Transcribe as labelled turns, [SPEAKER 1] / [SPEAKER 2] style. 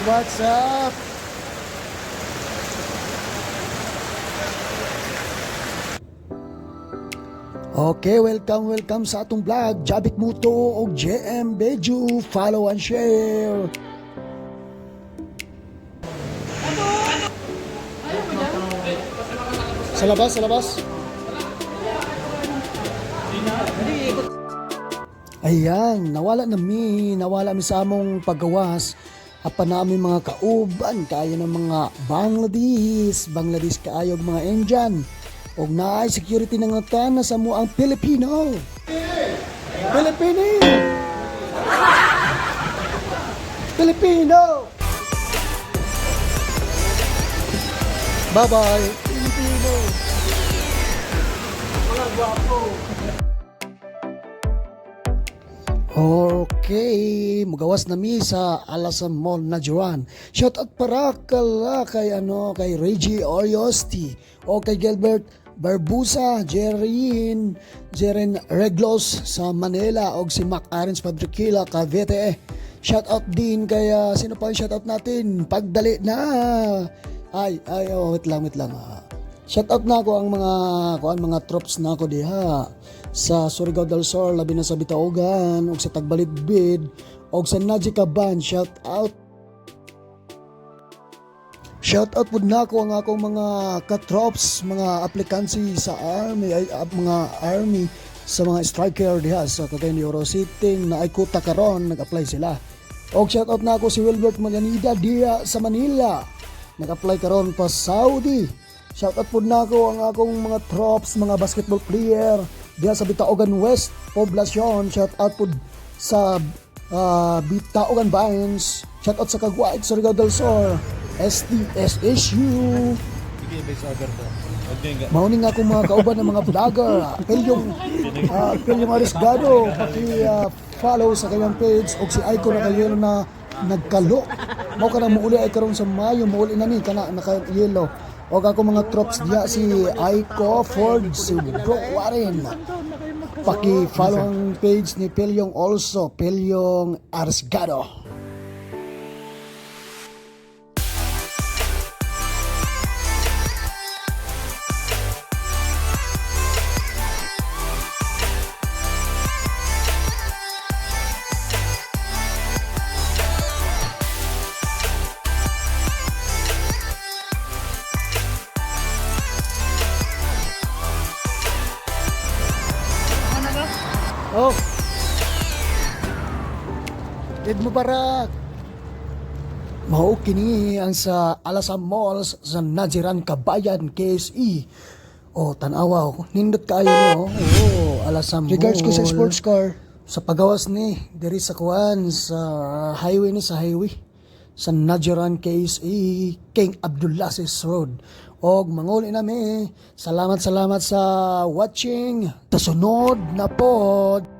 [SPEAKER 1] What's up? Okay, welcome, welcome sa atong vlog. Jabik Muto og JM Beju. Follow and share. Sa labas, sa labas. Ayan, nawala na mi, nawala mi sa among paggawas. Apa namin mga kauban, kaayo ng mga Bangladesh, Bangladesh kaayog mga Indian. Og naay security ng na sa mo ang Pilipino. Pilipino! Pilipino! Bye-bye, Pilipino! Okay, mugawas na mi sa Alasan Mall na Juan. Shout out para kala kay ano kay Reggie Oriosti o kay Gilbert Barbusa, Jerin, Jeren Reglos sa Manila og si Mac Arens Padriquila Cavite. Shout out din kay sino pa yung shout out natin? Pagdali na. Ay, ay, oh, wait lang, wait lang. Shout out na ako ang mga kuan mga troops na ako diha sa Surigao del Sur, labi na sa Bitaogan ug sa Tagbalidbid ug sa Najikaban. Shout out. Shout out pud nako ang akong mga katrops, mga aplikansi sa army, ay, mga army sa mga striker diha sa Cagayan de Oro City na ay kuta karon nag-apply sila. Og shout out nako si Wilbert Maganida diha sa Manila. Nag-apply karon pa Saudi. Shout out pud nako ang akong mga trops, mga basketball player diha sa Bitaogan West Poblacion. Shout out pud sa Bitaogan Vines. Shout out sa Caguait, Surigao del Sur. SDSSU.
[SPEAKER 2] Sige, base over to. Huwag din ka.
[SPEAKER 1] Mauning nga akong mga kauban ng mga vlogger. Pilyong, Pilyong Arisgado, paki-follow sa kanyang page og si Aiko na kayelo na nagkalo. Mao ka nang muuli ay karon sa Mayo, muuli na ni kana naka-yellow. Og ako mga trops diha si Aiko Ford, si Bro Warren. Paki-follow ang page ni Pilyong also, Pilyong Arisgado. Oh. Eid Mubarak. Mao kini ang sa Alasan Malls sa Najiran Kabayan, KSE. Oh, tanawa oh. Nindot kaayo ni oh. Oh, Alasan Mall.
[SPEAKER 3] Regards ko sa sports car.
[SPEAKER 1] Sa pagawas ni diri sa kuan sa highway ni sa highway sa Najiran KSE King Abdulaziz Road. Og manguli nami. Salamat, salamat sa watching. Sa sunod na pod.